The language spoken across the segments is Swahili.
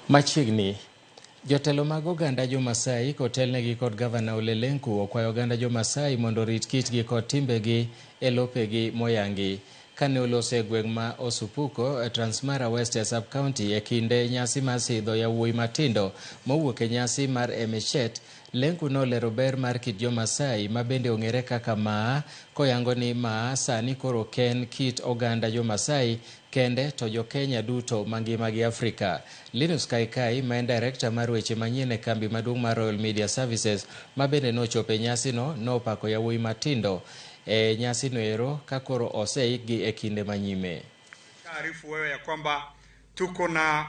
Machiegni, jotelo mag oganda Jo-Masai kotelnegi kod Gavana Ole Lenku okwayo oganda Jo-Masai mondo orit kitgi kod timbegi e lopegi moyangi. Kane oloso e gweng' ma Osupuko, Transmara West e sub-county e kinde nyasi mar sidho yawuoyi matindo mowuok e nyasi mar Emeshet, Lenku nolero ber mar kit Jo-Masai ma bende ong'ere kaka Maa, koyango ni Maa sani koro ok en kit oganda Jo-Masai kende to jo-Kenya duto mangima gi Afrika. Linus Kaikai ma en director mar weche manyien e kambi maduong' mar Royal Media Services ma bende nochopo e nyasino nopako yawuoyi matindo e nyasino ero ka koro oseikgi e kinde manyime. Taarifu wewe ya kwamba tuko na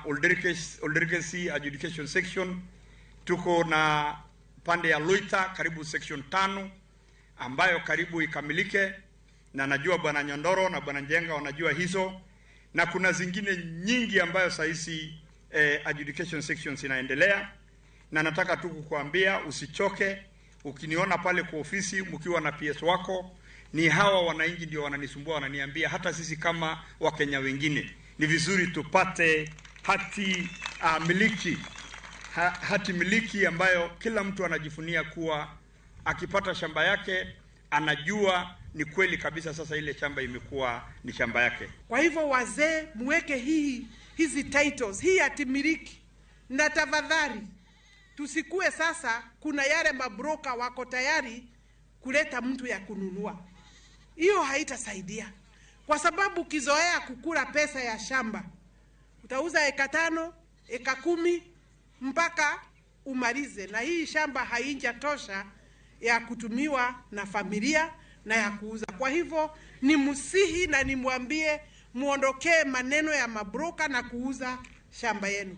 Olderkesi adjudication section, tuko na pande ya Loita karibu section 5 ambayo karibu ikamilike, na najua bwana Nyondoro na bwana Njenga wanajua hizo, na kuna zingine nyingi ambayo sahizi adjudication sections inaendelea, na nataka tu kukuambia usichoke. Ukiniona pale kwa ofisi mkiwa na PS wako, ni hawa wananchi ndio wananisumbua, wananiambia hata sisi kama Wakenya wengine ni vizuri tupate hati miliki, hati miliki ambayo kila mtu anajifunia kuwa akipata shamba yake anajua ni kweli kabisa sasa ile shamba imekuwa ni shamba yake. Kwa hivyo wazee, muweke hizi titles, hii hati miliki, na tafadhali tusikue sasa kuna yale mabroka wako tayari kuleta mtu ya kununua. Hiyo haitasaidia, kwa sababu ukizoea kukula pesa ya shamba utauza eka 5, eka 10 mpaka umalize, na hii shamba haijatosha ya kutumiwa na familia na ya kuuza. Kwa hivyo ni msihi na nimwambie muondokee maneno ya mabroka na kuuza shamba yenu.